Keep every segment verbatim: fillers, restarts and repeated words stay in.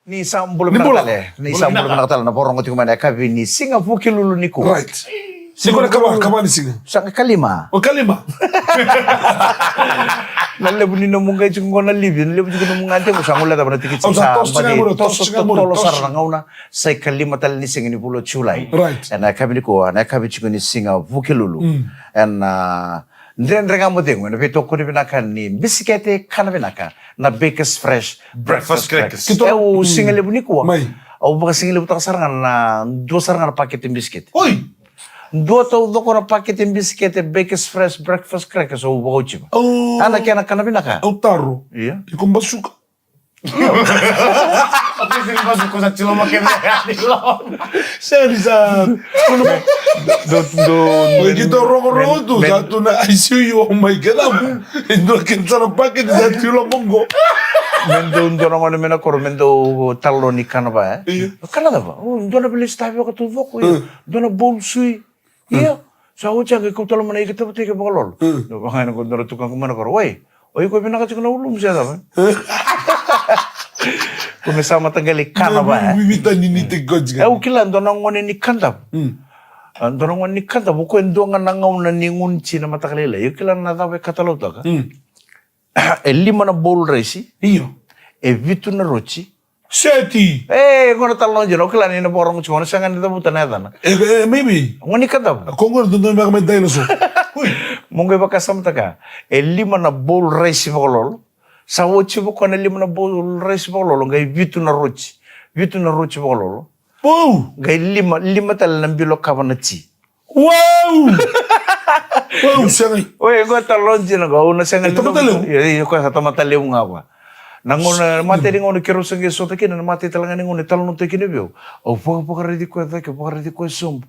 Ni sa bula vinaka tale. Ni sa bula vinaka tale na vakarorogo tiko mai na yakavi ni siga Vukelulu nikua. Right. Siga na kava, kava ni siga. Sa kalima. O kalima. Na levu ni nomu qai tiko qo na livi, na levu tiko nomu gade qo sa gole cava na tikiti. Sa toso tiko qo, toso tiko qo, tolo sara na gauna. Sa ikalima tale ni siga ni vula o Julai. Right. Ena yakavi nikua, na yakavi tiko ni siga Vukelulu. Ena dredre ga mo cegu ena veitokoni vinaka ni bisikete kana vinaka na Bakers Fresh Breakfast Crackers. Au siga levu nikua. Au vakasigalevu taka sara ga na dua sara ga na pakete bisikete. Oi. Dua taucoko na pakete bisikete Bakers Fresh Breakfast Crackers au vakauciva. Ana kena kana vinaka. Au taro. Ia. Iko basuka. Sega ni sa. Oi, keitou rogorogo tu sa tu na I C U, oh my God. E dua kena sara pakete sa tu la mongo. Me dou dua na gone mai na koro me dou talanoa ni kana va e. Kana cava? O dua na velesu tavioka taucoko ia. Dua na bowl sui. Ia sa oti a qai kau tale mai na ika tavataki vakalolo. Vaka ena ko dua na tukaqu mai na koro, wai, o iko vinaka tiko na ulumu se cava? Ko me sa mataqali kana va e. Au kila dua na gone ni Kadavu. Dua na gone ni Kadavu, ko e dua ga na gauna ni gunu ti na mataka lailai. Au kila na cava e katalautaka. E lima na bowl raisi. Io. E vitu na roti. Seti. E, gona talanoa dina, o kila ni na vakarorogo tiko, na sega ni cavuta na yacana. E, e, maybe. Gona ni Kadavu. Ko gona dodonu beka mai dinosaur. Mo qai vakasamataka. E lima na bowl raisi vakalolo. Sa oti vaka na lima na bowl raisi vakalolo, qai vitu na roti. Vitu na roti vakalolo. Pou! Qai lima, lima tale na bilo kava na ti. Wow! Wow, sega. Oi, qo talanoa dina qo, au na sega ni tamata levu. Io, io, koya sa tamata levu ga koya. Na gauna, mateni gauna keirau sa qai sota kina, na mateni tale ga ni gauna e talanoataki kina vei au. Au vakavakaraici koya cake, vakaraici koya sobu.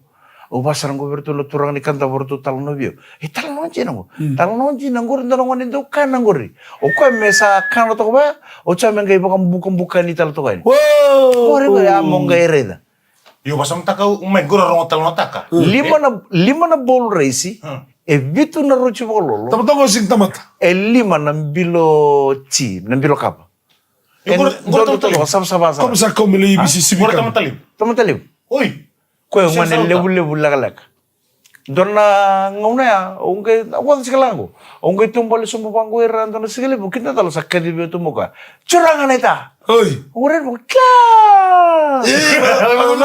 Au vakasara qo vei iratou na turaga ni Kadavu ratou talanoa vei au. E talanoa dina qo. Talanoa dina qo, dua na gone dau kana qori. O koya me sa kana toka vaya, o koya me qai vakabukabuka ni tale toka yani. Wow! Qori qo ya mo qai raica. Io, vasamataka au mai qo ra rogo talanoataka. Lima na, lima na bowl raisi, e vitu na roti vakalolo. Tamata qo sigi tamata. E lima na bilo ti, na bilo kava. Io, qo ra, qo ra tamata levu. Savasava sara. Komu sa kau me lai visi sivi kama. Qo ra tamata levu. Tamata levu. Oi. Koya gone levulevu lekaleka. Dua na gauna ya, au qai, au vakatikila qo. Au qai taubale sobu vaqo ira dua na siga levu, kina tale sa kacivi au tu mai koya. Turaga naita. Oi. Au raica vaka, kila.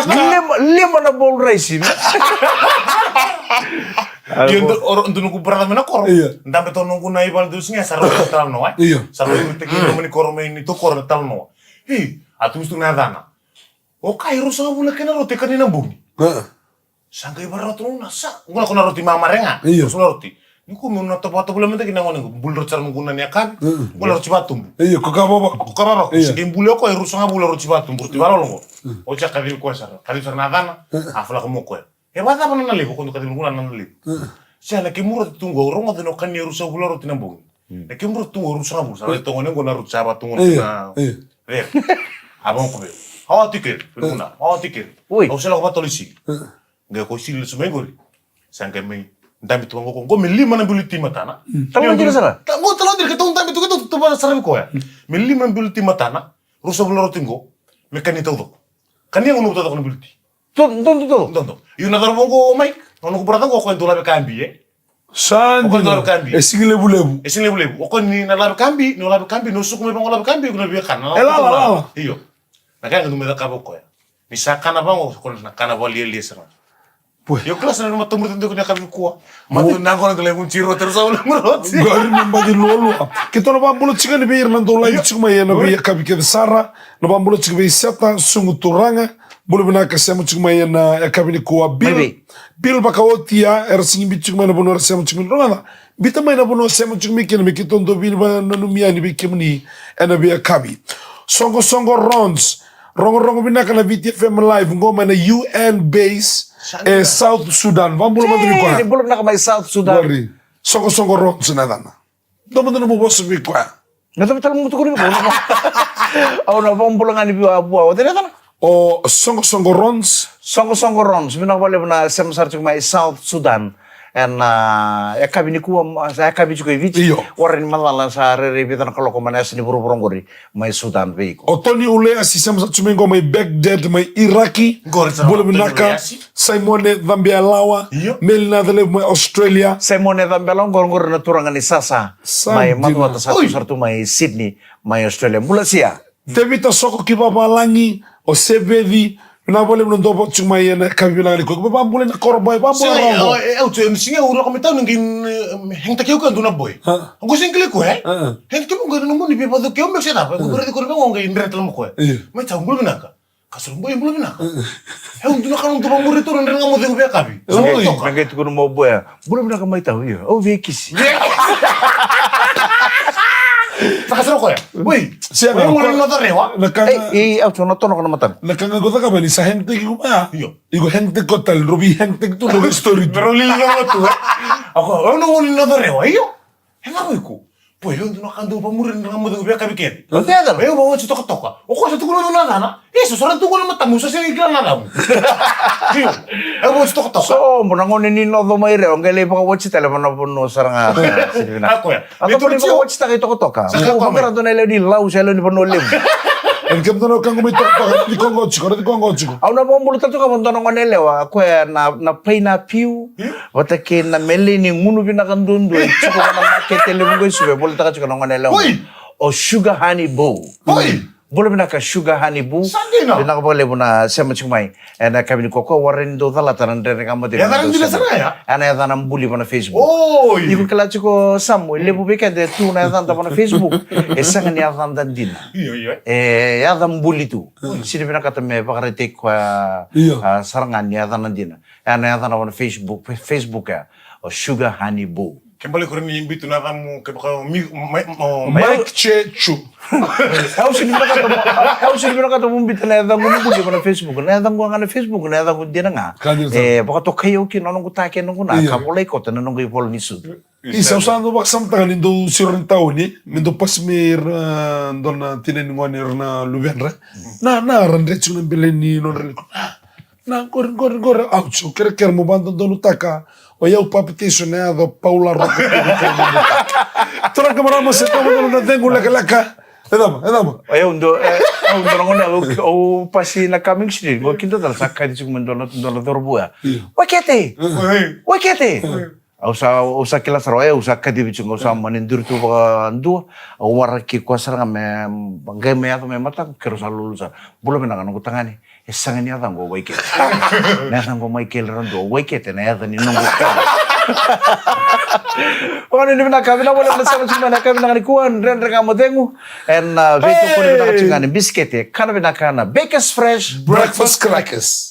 Lima, lima na bowl raisi. Io, dua noqu brother mai na koro. Io. Dabe toka noqu na ivalu dua siga, sa rau talanoa, e? Io. Sa rau teki noqu ni koro mai ni tu koro na talanoa. Io, a tu musu na yacana. O kai rusa vula kena roti kani na bogi. Sa qai varau tu na sa. Gona ko na roti mamare ga. Io. Sa na roti. Ni ko me na tapa tapa le mata kina gona bul roti sara gona ni akavi. Gona roti vatubu. Io, ko ka vava. Ko ka vava. Io. Sa qai bul o koya e rusa ga vula roti vatubu, roti valolo. O tia kacivi koya sara. Kacivi sara na cana. A fala ko mo koya. E vacava na nalevu, ko na kacivi gona na nalevu. Sa na kemu roti tu qo, rogo cena o kani e rusa vula roti na bogi. Na kemu roti tu qo, rusa ga vula. Sa roti gona gona roti sa vatubu na. Io. A vaka ko vei. Awa tikeri, vei gona. Awa tikeri. Oi. Au sa lako vata o le sili. Qai ko sili lesu mai qori. Sa qai mai dabe tu qo, qo me lima na bilo ti matana. Talanoa dina sara. Qo talanoa dina, keitou dabe tu, keitou tu vata sara vei koya. Me lima na bilo ti matana. Rusa vula roti qo. Me kani taucoko. Kani e gona taucoko na bilo ti. Dodo, dodo. Dodo. Io na cauravou qo o Mike. O noqu brother qo, o koya dau lave kabi, e? Sa dina. O koya dau lave kabi. E sigi levulevu. E sigi levulevu. O koya ni na lave kabi, ni o lave kabi, ni o suka mai vaqo lave kabi, o na via kana. E lala, lala. Io. Na ka ga dau mai cakava o koya. Ni sa kana vaqo, o koya na kana valialia sara. Io, kila sara na matamuri tiko ni yakavi kua. Matamuri na gona dau lai vuci roti, rau sa vula roti. Qori me baci lualua. Keitou na vabula tiko ni vei ira na dau lai tiko mai ena veiyakavi kece sara. Na vabula tiko vei Seta, Sugu, Turaga. Bula vinaka, sema tiko mai ena yakavi nikua. Bill, Bill Vakaotia, era sigi biu tiko mai na vanua era sema tiko mai. Rogoca, biuta mai na vanua sema tiko mai kina me keitou dau veivakananumi yani vei kemuni ena veiyakavi. Soqosoqo Rons, rogorogo vinaka na Viti F M Live, qo mai na U N base e South Sudan. Vabula mada ni koya. Bula vinaka mai South Sudan. Qori. Soqosoqo Rons na yacana. Dua mada nomu vosa vei koya. Na cava tale mo tukuna vei koya? Au na vakabula ga ni vua, vua, o cei na yacana? O Soqosoqo Rons. Soqosoqo Rons, vinaka vakalevu na sema sara tiko mai South Sudan. Ena yakavi nikua, sa yakavi tiko i Viti. Io. Warai ni macala sa rairai vica na kaloko mai na yasa ni vuravura oqori mai Sudan vei iko. O Tony Uleasi, sema sa tu mai qo mai Baghdad mai Iraki. Qori sa bula Tony vinaka Uleasi. Simone Cabialawa. Io. Meli Nacalevu mai Australia. Simone Cabialawa qori, qori na turaga ni Sasa. Sa mai dina. Macuata sa tu sara tu mai Sydney mai Australia. Bula Sia. Tevita Soko ki Vavalagi, o Seveci, vinaka vakalevu na dou vata tiko mai ena yakavi vinaka nikua. Vabula na koro boy, vabula. Sega, rogo. E, e, au tu, e, sega, au lako mai tauni qai, e, hang taki au ka dua na boy. A. Au qai sega kila koya, e? A. Hang taki au qai na moni vei vacu ke au me se tava. Au qai raici koya vei au qai dre tale mo koya. Io. Mai tau, bula vinaka. Ka sara boy, bula vinaka. E, au dua na ka na dua vamuri tu na dre ga mo cegu vei yakavi. Sa mo toka. Me qai tukuna mo boy. Bula vinaka mai tau, io. Au via kisi. Sa ka sara koya. Oi. Sia na koya. Oi, na carewa. Na ka ga. Ei, ei, au tu na tono ko na matamu. Na ka ga ko cakava ni sa hang taki ko ya. Io. Iko hang taki ko tale, drovi hang taki tu, drovi story tu. Drovi lilo tu, e. Ako, au na goni na carewa, io. E na ko iko. Boy, au dua na ka dau vamuri na dre ga mo cegu vei yakavi kece. O cei a cala? Au vawatch tokatoka. O koya sa tukuna dua na yacana. E, sa sara tu na matamu, sa sega ni kila na yacamu. Io. Au vawatch tokatoka. So, mo na gone ni noco mai Rewa, qai lai vakawatch tale vana vanua sara ga. Sega ni vinaka. A koya. A toka ni vakawatch taka i tokatoka. Sa koya. Ko mera dua na yalewa ni Lau, sa yalewa ni Vanua Levu. E kemudou na wekaqu mai tokatoka, raici koya qo tiko, raici koya qo tiko. Au na vakabula tale tu ga vua dua na gone yalewa, koya na, na pai na piu. Io. Vata kei na meleni gunu vinaka duadua e tiko ena makete levu qo e Suva, e volitaka tiko na gone yalewa. Oi! O Sugar Honey Boo. Oi! Bula vinaka Sugar Honey Boo. Sa dina. Vinaka vakalevu na sema tiko mai. Ena yakavi nikua, o koya warai ni dau calata na Dredre Ga Mo Cegu. Yacana dina sara ya? Ena yacana buli vana Facebook. Oi! Iko kila tiko Samu, e levu vei keda e tu na yacada vana Facebook. E sega ni yacada dina. Io, io. E yaca buli tu. Sega ni vinakata me vakaraitaki koya, io, a, sara ga ni yacana dina. Ena yacana vana Facebook, Fe-, Facebook ya. O Sugar Honey Boo. Ke bale ko ni biuta na yacamu, ke baka mi, mai, mo, mai. Mike Chechu. Au sega ni vinakata mo, au sega ni vinakata mo biuta na yacaqu buli vana Facebook. Na yacaqu ga na Facebook, na yacaqu dina ga. Ka dina sara. E vakatokai au kina na noqu ta kei na noqu na, io, ka volai koto na noqu ivola ni sucu. Isa, au sa dau vakasamataka ni dau siro na tauni, me dau pasi mai ira na dua na tina ni gone ira na luvedra. Na, na ra dre tiko na bele ni nodra ni ko. Na, qori, qori, qori, au tiko kerekere mo vakadodonutaka. O yau papitaiso na yaca o Paula Roko. Turaga, marama, se tau na cegu lekaleka. E cava, e cava? O yau dua, e, au dua na gone, au, au pasi na Cummings Street. Qo kidua tale sa kaci tiko mai dua na, dua na cauravou ya. Io. Wakete! Oi. Wakete! Oi. Au sa, au sa kila sara, e, au sa kacivi tiko, au sa mani duri tu vakadua, au waraki koya sara ga me, qai me yaco me mataqu, keirau sa lulu sara. Bula vinaka noqu tagane, e sega ni yacaqu o Waikete. Na yacaqu o Michael Radu, o Waikete na yaca ni noqu tagane. Vakanuinui vinaka, vinaka vakalevu na sema tiko mai na yakavi vinaka nikua, Dredre Ga Mo Cegu, ena, a, veitokoni vinaka tiko ga ni bisikete, kana vinaka na Bakers Fresh Breakfast Crackers.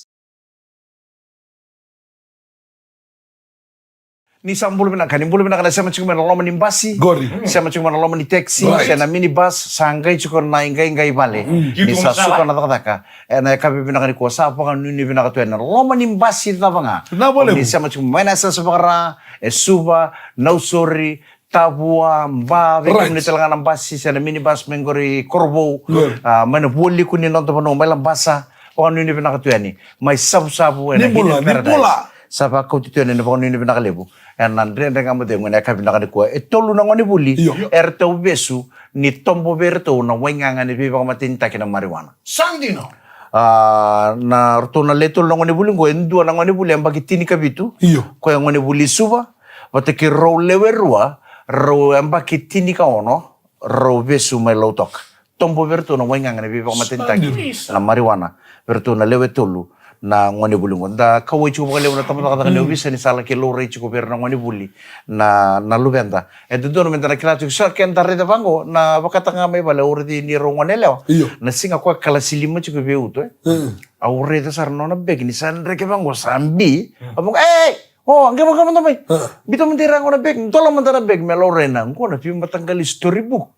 Ni sa bula vinaka, ni bula vinaka na sema tiko mai na loma ni basi. Qori. Sema tiko mai na loma ni taxi, right, se na minibus, sa qai tiko na iqaiqai vale. Mm. Ni sa suka na cakacaka. Ena yakavi vinaka nikua sa vakanuinui vinaka tu ena loma ni basi cava ga. Na vale. Ni sema tiko mai na yasayasa vakaRa, e Suva, Nausori, Tavua, Ba, vei kemuni tale ga na basi, se na minibus mai qori Korovou, a, mai na vualiku ni noda vanua mai Labasa, vakanuinui vinaka tu yani, mai Savusavu, ena Hidden Paradise. Sa vakauti tu yani na vakanuinui vinaka levu ena Dredre Ga Mo Cegu ena yakavi vinaka nikua. E tolu na gonevuli eratou vesu ni tobo vei iratou na waigaga ni veivakamatenitaki na marijuana. Sa dina. A, na ratou na le tolu na gonevuli qo, e dua na gonevuli yabaki tinikavitu. Io. Koya gonevuli Suva, vata kei rau lewe rua, rau yabaki tinikaono, rau vesu mai Lautoka. Tobo vei iratou na waigaga ni veivakamatenitaki na marijuana, vei iratou na lewe tolu na gonevuli qo. Da kauwai tiko vakalevu na tabacakacaka ni ovisa ni sa laki laurai tiko vei ira na gonevuli na, na luveda. E dodonu meda na kila tiko, sa keda raica vaqo, na vakataka ga mai vale, au raici ni rau gone yalewa. Io. Na siga koya kalasi lima tiko vei uto, e. Mm. Au raica sara na nona beki ni sa dreke vaqo, sa bi. Mm. Au vaqo, ei! O, qai vaka mada mai. A. Biuta mada i ra qo na bag, dola mada na bag me laurai na qo na veimataqali storybook.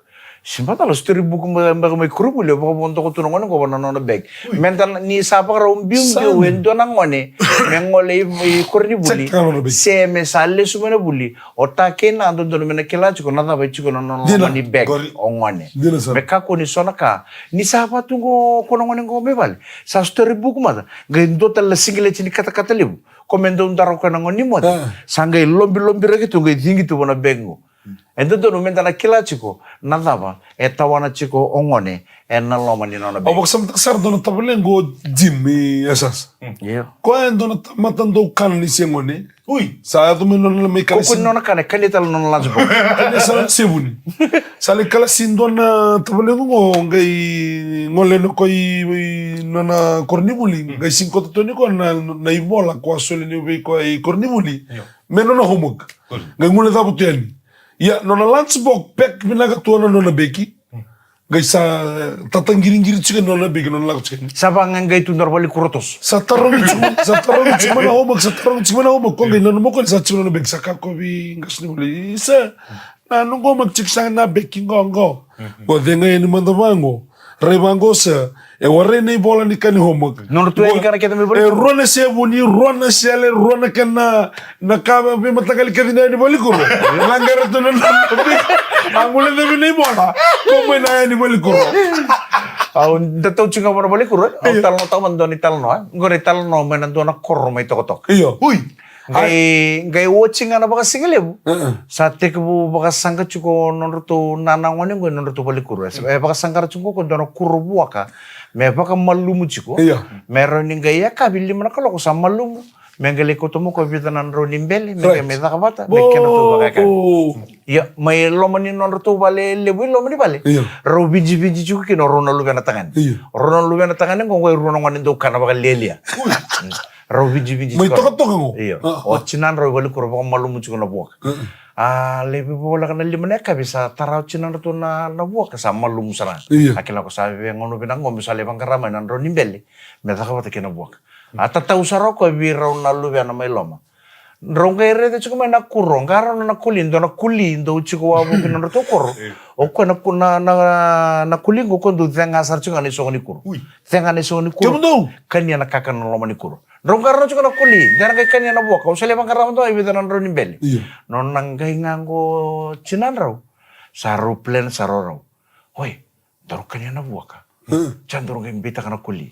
Seba tale, storybook beka mai koronivuli, e vakavodoka tu na gone qo vua na nona bag. Meda na, ni sa vakarau biubiu e dua na gone me gole i koronivuli, se me sa lesu mai na vuli, o ta kei na dodonu me na kila tiko na cava e tiko na nona loma ni bag o gone. Me kakua ni so na ka ni sa vatu qo ko na gone qo mai vale, sa storybook mada, qai dua tale na sigileti ni katakata levu ko me dau dara ko na gone ni moce, sa qai lobilobiraki tu, qai cigi tu vua na bag qo. E dodonu meda na kila tiko na cava e tawana tiko o gone ena loma ni nona bag. Au vakasamataka sara dua na tavale qo, Jim, e sasa. Io. Koya e dua na tamata dau kana ni se gone. Ui. Sa yaco mai nona mai kalasi. Ko ni nona kana, kania tale nona lunchbox. Kania sara na sevuni. Sa lai kalasi dua na tavale qo, qai gole na ko i nona koronivuli, qai sigi koto tu ni ko na ivola ko a soli ni vei ko i koronivuli. Io. Me nona homework. Qai gole cava tu yani. Ia, nona lunchbox, pack vinaka tu na nona beki. Qai sa tataqiriqiri tiko nona beki, nona lako tiko. Sa vaqaqai tu dua na valenikuro toso. Sa tarogi tiko, sa tarogi tiko mai na homework, sa tarogi tiko mai na homework. Ko qai nanuma ko ni sa tiko nona beki, sa kaya ko vei qasenivuli, "Sa, na noqu homework tiko sa na beki qo, qo." Ko cega yani mada vaqo. Rai vaqo sa, e warai na ivola ni ka ni homework. Nona tu yani kana kece mai valenikuro. E rua na sevuni, rua na sele, rua na kena, na ka veimataqali kece ni valenikuro. Laqara tu na nona beki. A gole cavi na ivola. Ko mai na yani valenikuro. Au da tau tiko ga vua na valenikuro. Au talanoataka mada dua na italanoa. Qori italanoa mai na dua na koro mai Tokatoka. Io. Ui. Qai, qai oti ga na vakasigalevu. Sa tekivu vakasaqa tiko nodratou nana gone qo, nodratou valenikuro. E vakasaqara tiko qo ko dua na kuro vuaka me vakamalumu tiko. Io. Me rawa ni qai yakavi lima na kaloko sa malumu. Me qai lai kauta mai ko vica na drau ni bele me qai mai caka vata me kena tu vakayakavi. Io, mai loma ni nodratou vale levu, i loma ni vale. Io. Rau vijiviji tiko kina o rau na luvena tagane. Io. O rau na luvena tagane qo, qo e rua na gone dau kana vakalialia. Rau vijiviji mai Tokatoka qo. Io. O tinadrau e valenikuro vakamalumu tiko na vuaka. A lai veivoleka na lima na yakavi, sa tara o tinadratou na, na vuaka, sa malumu sara. Io. A kila ko sa veigauna vinaka qo me sa lai vaqara mai na drau ni bele me caka vata kei na vuaka. A tatau sara o koya vei rau na luvena mai loma. Drau qai raica tiko mai na kuro, qarauna na koli, dua na koli dau tiko wavoki na nodratou koro. O koya na ku-, na, na, na koli qo, koya dau cega sara tiko ga na isogo ni kuro. Cega na isogo ni kuro. Kania na kakana na loma ni kuro. Drau qarauna tiko na koli, dera qai kania na vuaka, au sa lai vaqara mada e vica na drau ni bele. Io. Nona qai ga qo tinadrau, sa rau plan sara o rau. Oi, daru kania na vuaka. Sa daru qai beitaka na koli.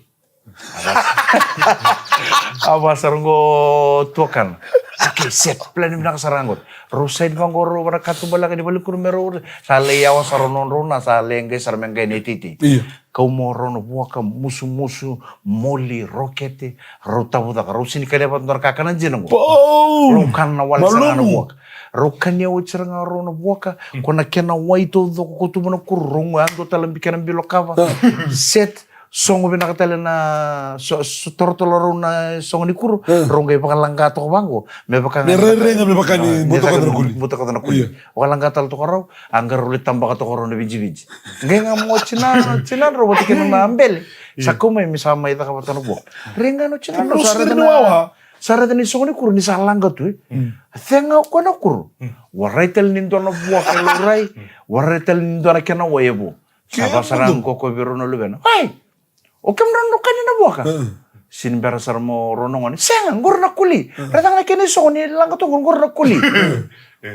A vaka sara qo tuakana. Okay, set. Plan vinaka sara qori. Rau side vaqo, rau vana katubaleka ni valenikuro me rau. Sa lai yawa sara nodrau na, sa lai qai sara me qai na iteitei. Io. Kau mo rau na vuaka, musumusu, moli, rokete, rau tavucaka, rau sini kania vata dua na kakana jina qo. Rau kana na wale sara ga na vuaka. Rau kania oti sara ga rau na vuaka, ko na kena wai taucoko ko tubu na kuro, rau qo yadua tale na kena bilo kava. Set, sogo vinaka tale na so, so, torotoro rau na sogo ni kuro, rau qai vakalaqa toka vaqo. Me vaka ga rairai ga me vaka ni butakoca na kuli. Butakoca na kuli. Vakalaqa tale toka rau, a qai rau lai tabaka toka rau na vijiviji. Qai ga mo tina, tinadrau vata kina na bele. Sa kau mai me sa mai caka vata na vuaka. Rai ga no tinadrau sa raica na, sa raica ni sogo ni kuro ni sa laqa tu, e. Cega o koya na kuro. Warai tale ni dua na vuaka e laurai. Warai tale ni dua na kena wai e vo. Sa vaka sara ga qo ko vei rau na luvena. Ai! O kemudrau na kania na vuaka? Sini bera sara mo rau na gone. Sega, qori na kuli. Raica ga na kena isogo ni laqa tu qori, qori na kuli.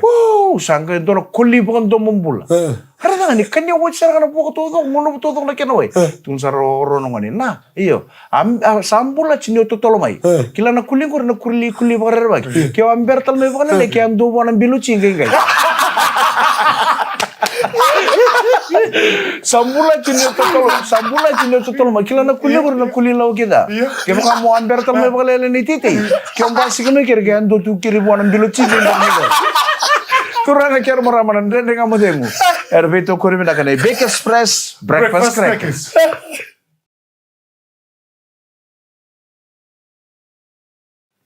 Wow, sa qai dua na kuli vakadomobula. Raica ga ni kania oti sara ga na vuaka taucoko, gunuva taucoko na kena wai. Tukuna sara o rau na gone. Na, io. A, a, sa bula tiko ni o totolo mai. Kila na kuli qori na kuli, kuli vakarerevaki. Ke o a bera tale mai vakalailai, ke a dua vua na bilo tiko qai qai. Sa bula tiko ni o totolo, sa bula tiko ni o totolo mai. Kila na kuli qori na kuli lau kida. Kevaka mo a bera tale mai vakalailai na iteitei, ke o basika mai keri, ke a dua tu keri vua na bilo tiko qai qai. Turaga kei na marama, na Dredre Ga Mo Cegu. Era veitokoni vinaka na Bakers Fresh Breakfast Crackers.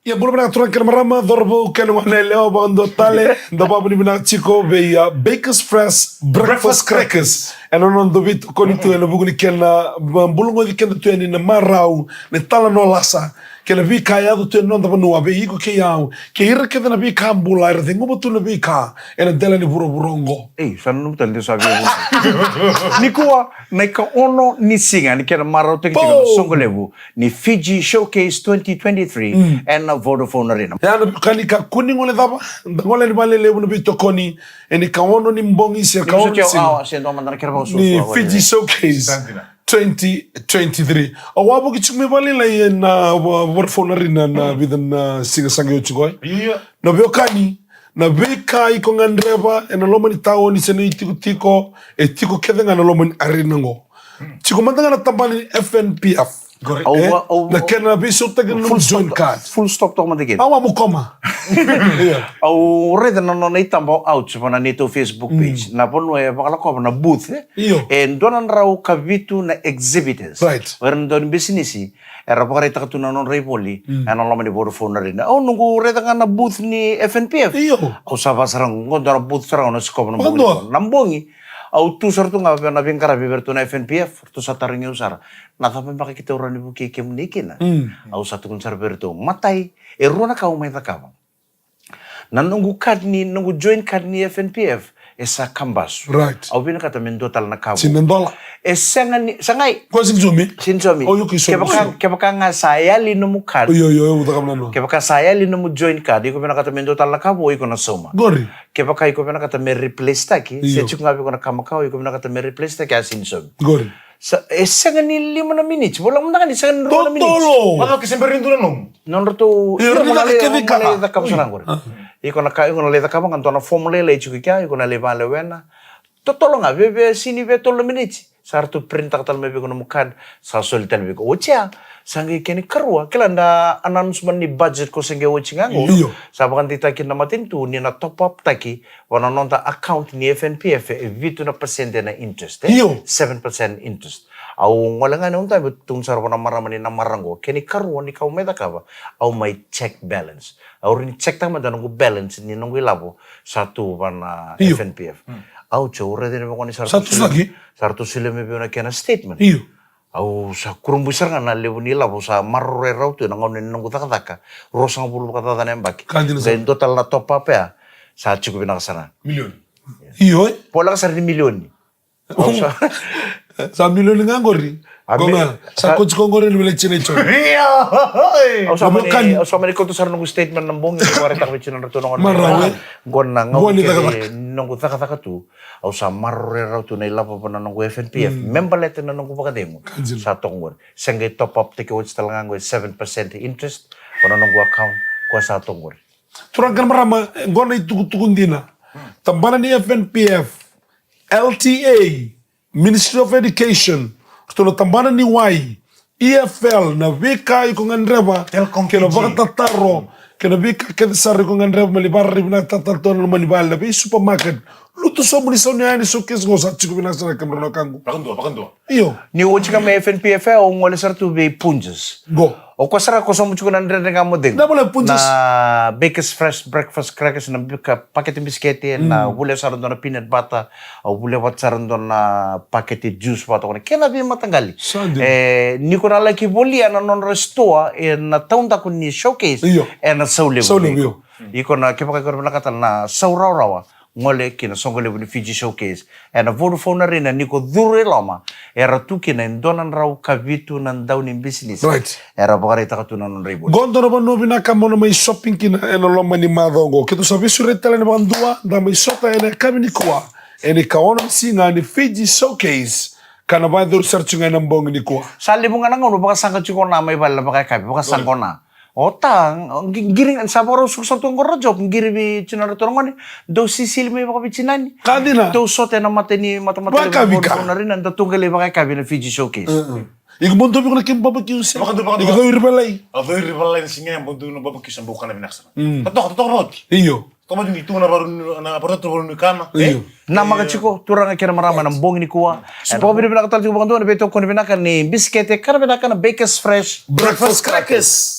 Ia, bula vinaka turaga kei na marama, cauravou kei na goneyalewa vakadua tale, da vakavinavinaka tiko vei, a, Bakers Fresh Breakfast Crackers. Ena nona dau veitokoni tu ena vuku ni kena, a, bulagoci keda tu yani na marau, na italanoa lasa, kei na veika e yaco tu e noda vanua vei iko kei au, kei ira kece na veika bula era ceguva tu na veika ena dela ni vuravura oqo. Ei, sa nanuma tale ni sa via vuravura. Nikua na ikaono ni siga ni kena marautaki tiko na soqo levu ni Fiji Showcase twenty twenty-three ena Vodafone Arena. Ya na ka ni kakua ni gole cava, da gole ni valelevu na veitokoni ena ikaono ni bogi se ikaono ni siga ni Fiji Showcase twenty twenty-three. Au a vuki tiko mai valailai ena Vo-, Vodafone Arena na vica na siga sa qai oti qo. Io, io. Na veiwekani, na veika iko gadreva ena loma ni taoni se na itikotiko, e tiko kece ga na loma ni arena qo. Tiko mada ga na tabana ni F N P F. Au, e, au, na kena veisautaki na nomu joint card. Full stop toka mada kina. Au a mo koma. Io. Au raica na nona itaba o Ouch vana neitou Facebook page. Na vanua e vakalakova na booth, e? Io. E dua na drau ka vitu na exhibitors. Right. O ira na dau ni bisinisi era vakaraitaka tu na nodra ivoli ena loma ni Vodafone Arena. Au noqu raica ga na booth ni F N P F. Io. Au sa vakasara qo dua na booth sara au na sikova na bogi. Na bogi au tu sara tu ga vei na veiqaravi vei iratou na F N P F. Ratou sa tarogi au sara, na cava beka keitou rawa ni vukei kemuni kina? Au sa tukuna sara vei iratou, matai, e rua na ka au mai cakava. Na noqu card ni, noqu joint card ni F N P F e sa kabasu. Right. Au vinakata me dua tale na ka vou. Sina dola. E sega ni, sa qai. Ko sini somi? Sini somi. Oh, okay, sorry. Kevaka, kevaka ga sa yali nomu card. Io, io, io, au cakava na noa. Kevaka sa yali nomu joint card, iko vinakata me dua tale na ka vou, iko na sauma. Qori. Kevaka iko vinakata me replace taki, se tiko ga vei iko na ka makawa, iko vinakata me replace taki, a sini somi. Qori. Sa, e sega ni lima na miniti. Vola mada ga ni sega ni rua na miniti. Totolo. Mada ke se bera ni dua na nomu. Nodratou, io, ira mo na lai, mo na lai cakava sara qori. Iko na ka, iko na lai cakava ga dua na fomu lailai tiko i kea, iko na lai vakalewena. Totolo ga, via, via sini via tolu na miniti. Sa ratou printaka tale mai vei iko nomu card, sa soli tale vei iko. Oti ya, sa qai kena ikarua, kila da announce mai ni budget ko se qai oti ga qo. Io. Sa vakadeitaki na matanitu ni na top up taki vua na noda account ni F N P F e vitu na percent na interest, e? Io. Seven percent interest. Au gole ga ni au dabe tukuna sara vua na marama ni na mara qo. Kena ikarua ni ka au mai cakava, au mai check balance. Au rawa ni check taka mada noqu balance ni noqu ilavo sa tu vua na F N P F. Au check, au raica ni vaqo ni sa ratou solia mai vei au na kena statement. Io. Au sa kurabui sara ga na levu ni ilavo sa maroroya rau tu ena gauna ni noqu cakacaka. Ruasagavulu vakacaca na yabaki. Qai dua tale na top up ya, sa tiko vinaka sara. Milioni. Io, e? Voleka sara ni milioni. Au sa, sa milioni ga qori. Sa ko tiko qori ni vila tina i tona. Au sa mani, au sa mani kauta sara noqu statement na bogi, ni vakaraitaka vei tinadratou na gone. Marau, e? Qo na gauna kece noqu cakacaka tu. Au sa maroroya rau tu na ilavo vua na noqu F N P F. Me baleta na noqu vakacegu. Sa toka qori. Se qai top up taki oti tale ga qo e seven percent interest vua na noqu account. Ko sa toka qori. Turaga kei na marama, qo na itukutuku dina. Tabana ni F N P F, L T A, Ministry of Education, ratou na tabana ni wai, E F L, na veika iko gadreva, kei na vakatataro, kei na veika kece sara iko gadreva me lai vakararavi vinaka tale tu ena loma ni vale, na vei supermarket. Lutu sobu ni sauni yani, showcase qo sa tiko vinaka sara, kemudou na wekaqu. Vakadua, vakadua. Io. Ni oti ga mai F N P F, au gole sara tu vei Punjas. Qo. O koya sara ko sobu tiko na Dredre Ga Mo Cegu. Na Baker's Fresh Breakfast Crackers, na bika pakete bisikete, na volia sara dua na peanut butter, au volia vata sara dua na pakete juice vata, kei na veimataqali. E, ni ko na laki volia na nodra store ena taudaku ni showcase, ena sau levu. Iko na, kevaka iko na vinakata na sau rawarawa, gole ki na soqo levu ni Fiji Showcase ena Vodafone Arena, ni ko curu e loma, era tu kina e dua na drau ka vitu na dau ni bisinisi. Era vakaraitaka tu na nodra ivoli. Qo dua na vanua vinaka mo na mai shopping kina ena loma ni macawa oqo. Keitou sa veisureti tale ena vakadua, da mai sota ena yakavi nikua ena ikaono ni siga ni Fiji Showcase, ka na vakayacori sara tiko ga ena bogi nikua. Sa levu ga na gauna vakasaqa tiko na mai vale na vakayakavi, vakasaqa na. O ta, qiri, sa vakarau suku sara tu qo ra job, qiri vei tinadratou na gone, dou sisili mai vakaveitinani. Ka dina. Dou sota ena mata ni matamata levu ni Vodafone Arena, da tou qai lai vakayakavi ena Fiji Showcase. Iko mo dua vei iko na kemu barbecue se? Vakadua, vakadua. Iko cau iri valai. Au cau iri valai na siga ya, mo dua na barbecue sa bau kana vinaka sara. Totoka, totoka vauti. Io. Totoka vauti ni tu na varu, na varu, na varu ni kana. Io. Namaka tiko, turaga kei na marama, na bogi nikua. Ena vakavinavinaka tale tiko vakadua na veitokoni vinaka ni bisikete, kana vinaka na Baker's Fresh Breakfast Crackers.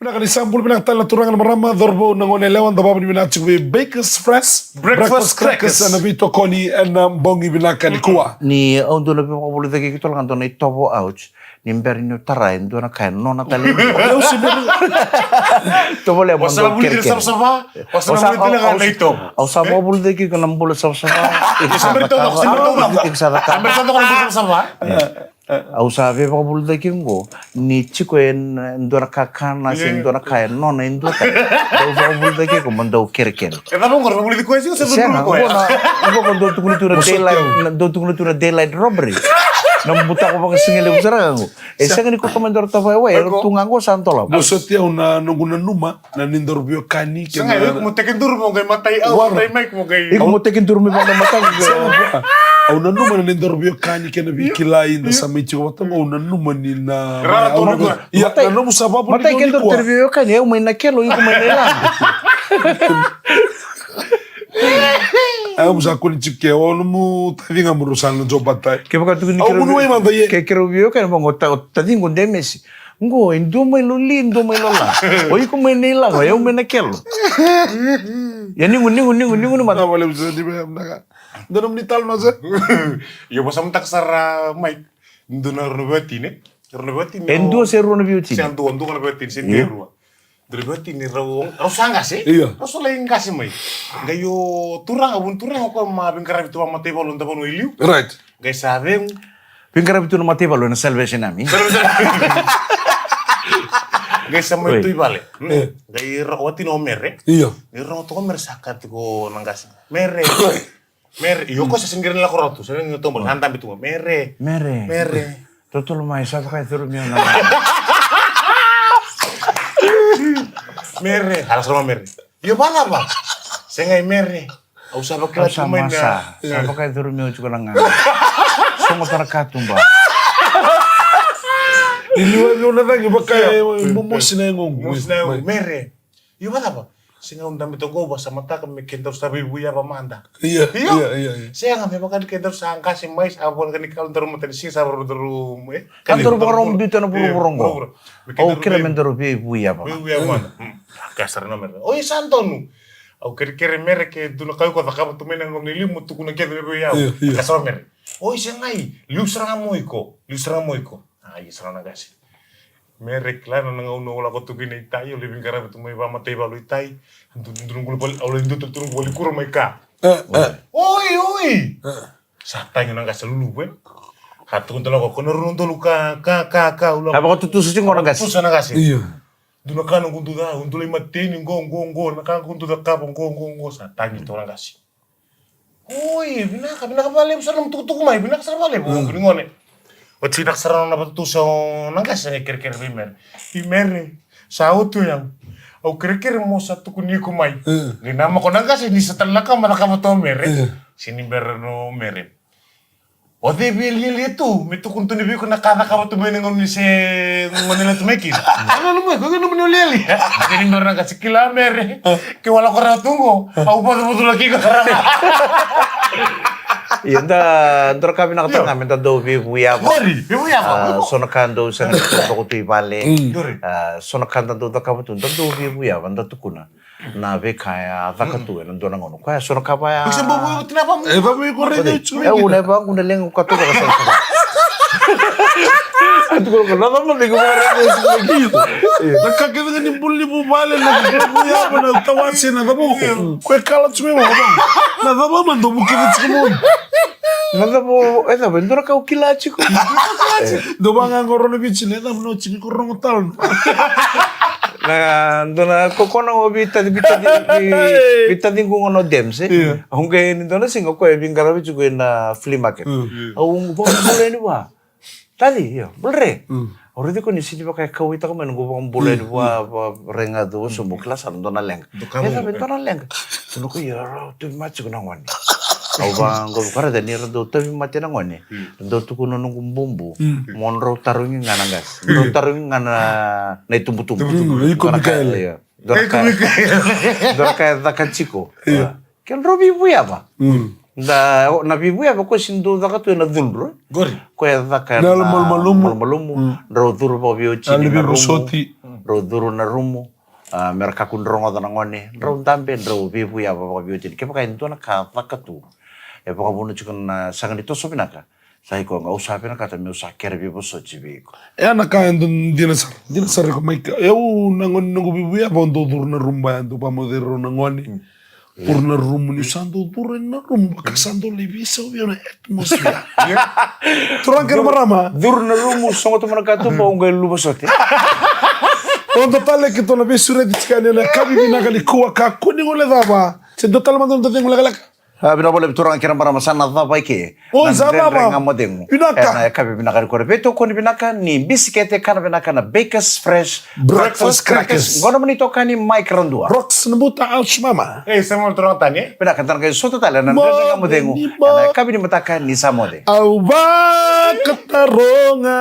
Vinaka ni sa bula vinaka tale na turaga na marama, cauravou na gone yalewa, da vakavinavinaka tiko vei Bakers Fresh Breakfast Crackers ena veitokoni ena bogi vinaka nikua. Ni au dua na veivakavulici keitou tale ga dua na itovo, ouch. Ni bera niu tara e dua na ka e nona tale. Tovolea mo dou kerekere. Au sa vakavulidaki iko na bula savasava. Iko sa cakava. Au sa veivakavulici iko qo ni tiko e dua na kakana se dua na ka e nona e dua tale. Au vakavulidaki iko mo dou kerekere. E cava qo, vakavulidaki koya se sega qo? Qo na, qo dou tukuna tu na daylight, dou tukuna tu na daylight robbery. Na butako vakasigalevu sara ga qo. E sega ni koto mai dua na tavaya wai, era tu ga qo sa dolava. Au soti au na noqu nanuma na ni daru veiwekani. Sega, iko mo tekiduru mo qai matai au, matai mai iko mo qai. Iko mo tekiduru me vaka matai. Au nanuma na ni daru veiwekani kei na veikilai da sa mai tiko vata qo, au nanuma ni na. Ia, na nomu sa vavuli. Matai kei daru tere veiwekani, au mai na kelo, iko mai na ilago. Au sa kuli tiko ke, o nomu taciga mo rau sa na jo batai. Kevaka tukuni kerau veiwekani, mo qo taciqu de mesi. Qo, e dua mai loli, e dua mai lola. O iko mai na ilago, e au mai na kelo. Ia nigu, nigu, nigu, nigu ni mata. Dua na mani talo na se. Io, vakasamataka sara mai. Dua na rua na veiwatini. Rua na veiwatini. E dua se rua na veiwatini. Se dua, dua na veiwatini, se dua rua. Dua na veiwatini rau, rau sa qase. Io. Rau sa lai qase mai. Qai o turaga, vunituraga o koya ma veiqaravi tu vakamataivalu da vanua i liu. Right. Qai sa vegu. Veiqaravi tu na mataivalu ena Salvation Army. Qai sa mai tu i vale. Qai ra-, watina o Mere. Io. Qai rogo toka o Mere sa kaya tiko na qase. Mere. Mere. Io, ko sa sega ni lako rawa tu. Sa sega ni tobo. Sa dabe tu. Mere. Mere. Mere. Totolo mai, sa vaka e curu mai na. Mere. Hala sa Mere. Io, vacava? Sega i Mere. Au sa vakila tu mai na. Sa vaka e curu mai tiko na gaga. Sogo tara katuba. Ni liwa ni ona cagi vaka e momosi na yagoqu. Momosi na yagoqu. Mere. Io, vacava? Sega, au dabe toka qo, vakasamataka me kedaru sa veivuyava mada. Io, io, io. Sega, me vaka ni kedaru sa qase mai, sa vaka ni kalo daru matanisiga, sa vakarau daru, e? Ka daru vakarau biuta na vuravura qo. Au kila me daru veivuyava. Veivuyava mada. Ka sara na Mere. Oi, sa donu. Au kerekere Mere ke dua na ka iko cakava tu mai na gauna i liu mo tukuna kece vei au. Io, io. Ka sara Mere. Oi, sega i, liu sara ga mo iko, liu sara ga mo iko. A, ia sara na qase. Mere, kila na gauna au lako tu kina i tai, au lai veiqaravi tu mai vakamataivalu i tai. Au lai dua tu noqu vale kuro mai ka. Oi, oi. Sa tagi na qase luluvu e. Ka tukuna tale o koya, ko na rua na udolu ka, ka, ka, ka, au lako. A vakatutusa tiko na qase. Tusa na qase. Io. Dua na ka noqu dau ca, au dau lai mateni qo, qo, qo, na ka noqu dau cakava qo, qo, qo, sa tagi toka na qase. Oi, vinaka, vinaka vakalevu sara na tukutuku mai, vinaka sara vakalevu, o ni gone. Oti vinaka sara na vakatutusa o na qase, sa qai kerekere vei Mere. I Mere, sa oti o yau. Au kerekere mo sa tukuni iko mai. Ni namaka o na qase ni sa tale na ka ma cakava tu o Mere. Se ni bera no Mere. O cei via lialia tu me tukuna tu ni vei iko na ka cakava tu mai na gauna ni se gone lai tu mai kina. Au nanuma iko, iko nanuma ni o lialia. Kei ni bera na ka se kila Mere. Ke wala ko rawa tu qo, au vacuvaculaki iko sara ga. Ia, da, dua na ka vinaka tale ga me da dau veivuyava. Qori, veivuyava. A, so na ka dau sega ni toko tu i vale. Qori. A, so na ka da dau cakava tu, da dau veivuyava, da tukuna na veika e a caka tu ena dua na gauna. Koya so na ka vaya. E vavei ko raica tiko mai kina. E, au na e vaqu na leqa ka toka sara. Na ka kece ga ni bula ni vuvale, na veivuyava, na tawase, na cava. Ko e kala tiko mai vaqo. Na cava ma dou vukica tiko mai. Na cava, e cava, e dua na ka au kila tiko. Dou vaqaqo rau na viti, na cava na tiko ko rogo talo. Na dua na kokona o vitaci, vitaci, vitaci qu gona o Dems, e? Io. Au qai ni dua na siga o koya e veiqaravi tiko ena flea market. Au qu vakabula yani vua. Taci, io, bula re. Au raici koya ni sini vaka e kauwaitaka mai noqu vakabula yani vua, vua Regacu, o sobu kila sara dua na leqa. E cava e dua na leqa. Tukuna o koya, io, rau tauvimate tiko na gone. Au vaqo, ka raica ni ra dau tauvimate na gone. Dau tukuna noqu bubu. Mo drau tarogi ga na qase. Drau tarogi ga na, na itubutubu. Iko Mikaele. Dua na ka, dua na ka e caka tiko. Ke drau veivuyava. Da, na veivuyava ko si dau caka tu ena cudru. Qori. Ko e caka ena malumalumu. Drau curu vakaveiwatini na rumu. Drau curu na rumu, a, me ra kakua ni rogoca na gone, drau dabe, drau veivuyava vakaveiwatini. Kevaka e dua na ka caka tu e vakavuna tiko na saga ni toso vinaka, sa i koya ga, au sa vinakata meu sa kere veivosoti vei iko. E a na ka e dau dina sara, dina sara iko mai ka. Au na gone noqu veivuyava, au dau curu na rumu, ba e dau vakamoce rau na gone. Curu na rumu, niu sa dau curu na rumu, vaka sa dau lai veisau vei au na atmosphere. Turaga kei na marama. Curu na rumu, sogo tu mai na katuba, au qai luva sote. Oda tale keitou na veisureti tiko yani ena yakavi vinaka nikua, kakua ni guilecava. Se dua tale mada noda cegu lekaleka. A, vinaka vakalevu turaga kei na marama, sa na cava i ke. Oi, sa cava. Na Dredre Ga Mo Cegu. Vinaka. Ena yakavi vinaka nikua, veitokoni vinaka ni bisikete, kana vinaka na Bakers Fresh Breakfast Crackers. Qo nomuni itokani Mike Radua. Rox Nabuta, ouch mama. Ei, sa moli turaga tani, e? Vinaka, da na qai sota tale na Dredre Ga Mo Cegu ena yakavi ni mataka ni Sa Moce. Au vakataroga.